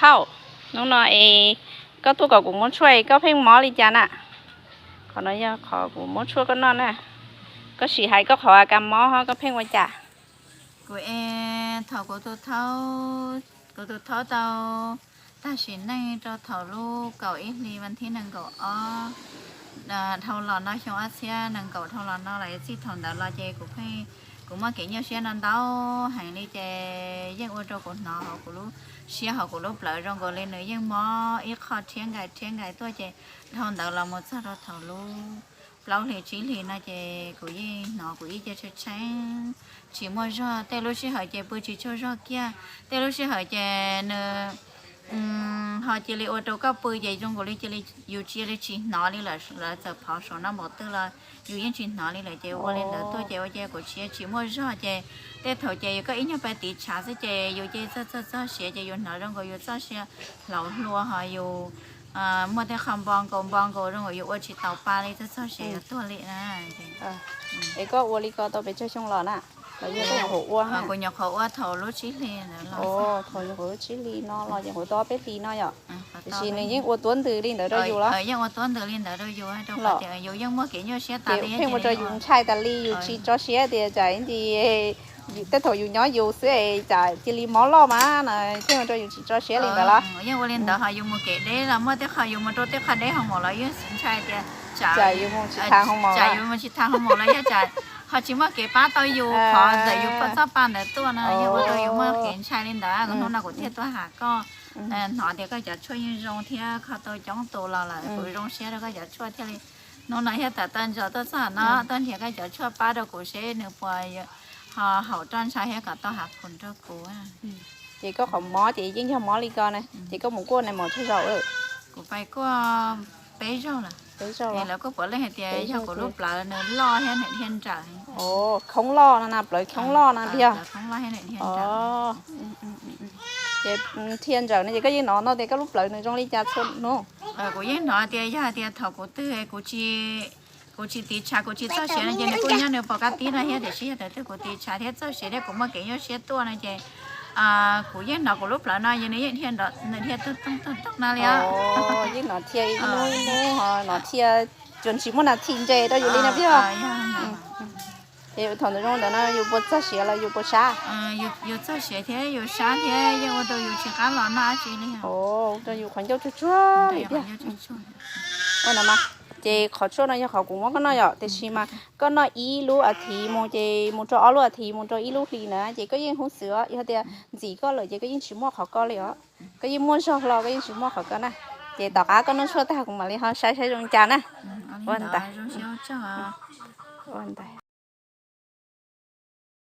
Thauj, hnub no es koj tuaj kom kuv muab tshuaj es koj pheej mob li cas na? Qhov no yog qhov kuv muab tshuaj koj noj na. Koj sim hais koj qhov a kas mob ho koj pheej ua cas? Kuv es thaum kuv tus thaub, kuv tus thaub tau tag sim neej rau thaum lub kaum ib hli vas thib nees nkaum ob, dhau los no xyoo ob txhiab nees nkaum dhau los no los txij thaum ntawd los ces kuv pheej, kuv muaj kev nyuaj siab no ntau heev li ces yeej ua rau kuv hnov hauv kuv lub siab hauv kuv lub plawv zoo nkaus li nws yeej mob ib qho rhiab nkais rhiab nkais tuaj ces dhau ntawd los mus txog rau thaum lub plaub hlis tsib hlis no ces kuv yeej hnov kuv ib ce tshee tshee, tsis muaj zog, tej lub sij hawm ces pw tsis tsaug zog kiag, tej lub sij hawm ces nws ho cia li ua rau koj pw ces zoo nkaus li cia li yus cia li tsis hnov li lawm, lawv txawm phov saum no npaum twg los yus yeej tsis hnov li lawm ces ua li ntawd tuaj ces ua ces kuv tsis, tsis muaj zog ces tej thaum ces yus koj ib nyuag pab tiv tshav xwb ces yus ces txog txog txog siav ces yus hnov zoo nkaus yus txoj sia hlauv hlua ho yus muaj tej qho npo nkaus npo nkaus zoo nkaus yus ua tsis taus pa li txog txog siav yuav tuag li na. Es koj ua li ko tau pes tsawg xyoo los na? Los yog koj nyuam qhuav ua? Kuv nyuam qhuav ua thaum lub tsib hli ntawd los. Thaum nyuam qhuav lub tsib hli no los nyuam qhuav tau ob peb hlis no yom? Tiam sis nws yeej ua tuab ntws li ntawd rau yus los? Yeej ua tuab ntws li ntawd rau yus, yus yeej muaj kev nyuaj siab tas li, pheej ua rau yus ntshai tas li, yus tsis tso siab tias tsam ib ntsis tej thaum yus nyob yus xwb es tsam cia li mob loj mas na, pheej ua rau yus tsis tso siab li ntawd los? Yeej ua li ntawd ho yus mus kev deb los muaj tej qho yus mus rau tej qho deb hoo maum los yeej ntshai tias tsam yus mus tsis tau hoo maum los yog tsam ho tsis muaj kev pab tau yus qhov ntawm yus txoj pa ntawd tuaj no yeej ua rau yus muaj kev ntshai li ntawd. Hnub no kuv thiaj tuaj hais koj, hnov tias koj cov tshuaj yeej zoo thiab kho tau coob tus los lawm kuv zoo siab rau koj cov tshuaj thiaj li hnub no thiaj tawm tag nrho tuaj txog no tuaj nrhiav koj cov tshuaj pab rau kuv seb nws puas ho haum roj ntsha thiab kom tau hav phum rau kuv. Ces koj qhov mob ces yeej yog mob li ko na, ces koj mus kuaj nais maum tsawg zaus lawm? Kuv pais kuaj peb zaug lawm. Peb zaug los? Lawv kuj puav leej hais tias yog kuv lub plawv nws loj thiab nws dhia nrawm. Khoob loj no na, plawv khoob loj no tiag. Ces dhia nrawm no ces koj yeej hnov no tias koj lub plawv nws zoo li cas txhua hnub? Kuv yeej hnov tias yog tias thaum kuv twg kuv tsis tiv tshav kuv tsis txog siav no ces nws kuj nyob nws pom kab tib no thiab, tiam sis yog thaum twg kuv tiv tshav thiab txog siav thiab kuv muaj kev nyuaj siab tuaj no ces kuv yeej hnov kuv lub plawv no ces nws yeej dhia, nws dhia toog toog toog no li. Yeej hnov dhia ib hnub ib hnub ho hnov dhia, tsuas tsis muaj nas this nres rau yus li no tiag. Ces thaum ntawd zoo ntawd no yus puas txog siav los yus puas sab? Yus txog siav thiab yus sab thiab yeej ua rau yus tsis qab los noj dab tsi li. Ua rau yus qhov ncauj tsuag tsuag li tiag. Ua no mas, ces qhov tshuaj no yog qhov kuv muab koj noj yom, tiam sis mas koj noj ib lub as thiv mus ces mus rau ob lub as thiv mus rau ib lub hlis na ces koj yeej huv xwm os, yog tias ntxim koj lawm ces koj yeej tsis muaj qhov ko li os. Koj yeej muaj zog hlo koj yeej tsis muaj qhov ko na. Ces tom qab koj noj tshuaj tag kuv mam li ho saib saib zoo cas na. Ua ntawd.